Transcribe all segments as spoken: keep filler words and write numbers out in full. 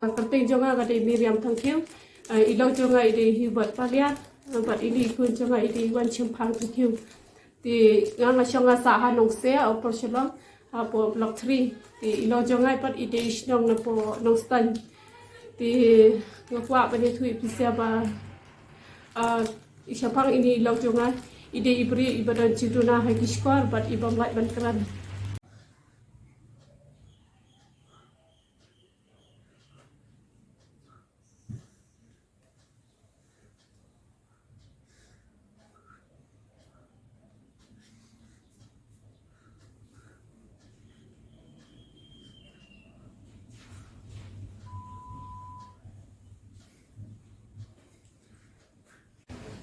Kyrteng jong nga ka dei Miriam Thangkhiew. Ah, i lok jong nga i dei Hubert Paliat. Ah, bad ine i khun jong nga i dei Wanshemphang Thangkhiew. Te nga nga shong nga sah ha Nongseh, Upper Shillong, hapoh Block three. Te i lok jong nga pat i dei shnong napoh Nongstoiñ. Te nga kwah ban ïathuh ïa phi sha ba, ah, i shaphang ine i lok jong nga i dei i briew iba don jingduna ha ki shkor bad i bym lah ban kren.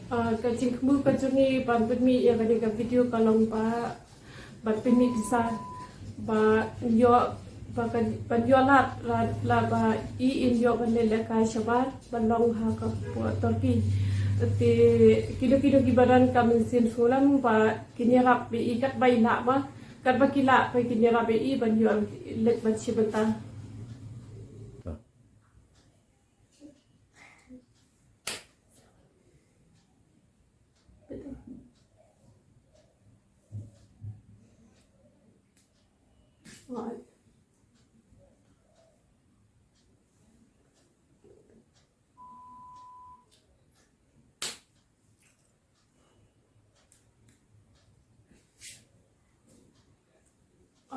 Ah, ka jingthmu ka jong ngi ban pynmih ïa kane ka video ka long ba ban pynmih pisa ba ïoh ba ka ban ïoh lad la, la ba i in ïoh ban leh lehkai shabar ban long ha ka pdeng Turkey. Te kino kino kiba don ka mynsiem sngewlem ba kin ïarap ïa i katba i lah ba katba ki lah ba kin ïarap ïa i ban ïoh leit ban shim bynta.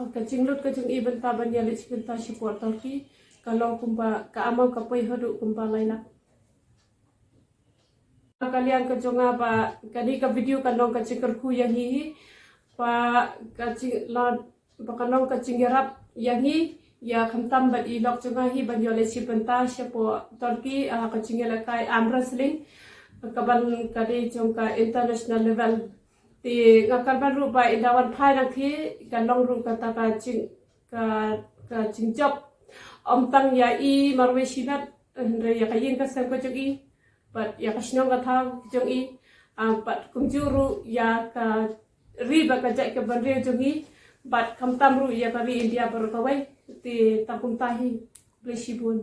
Ah, ka jinglut ka jong i bynta ban ïaleit bynta shapoh Turkey ka long kumba ka amount ka poi haduh kumba lai lak. Ka liang ka jong nga ba kane ka video ka long ka jingkyrkhu ïa ngi hi ba ka jing la ba ka long ka jingïarap ïa ngi ïa khamtam bad i lok jong nga hi ban ïaleit bynta shapoh Turkey, ah, ka jingïalehkai arm wrestling ka ban ka dei jong ka international level. Te nga kyrmen ruh ba ynda wan phai na ki ka long ruh kata ka jing ka ka jingjop ym tang ïa i marwei shimet, hynrei ïa ka ïing ka sem ka jong i bad ïa ka shnong ka thaw ka jong i, ah, bad kumjuh ruh ïa ka ri bad ka jaid ka bynriew jong i bad khamtam ruh ïa ka ri India baroh kawei. Te tang kumta hi, khublei shibun.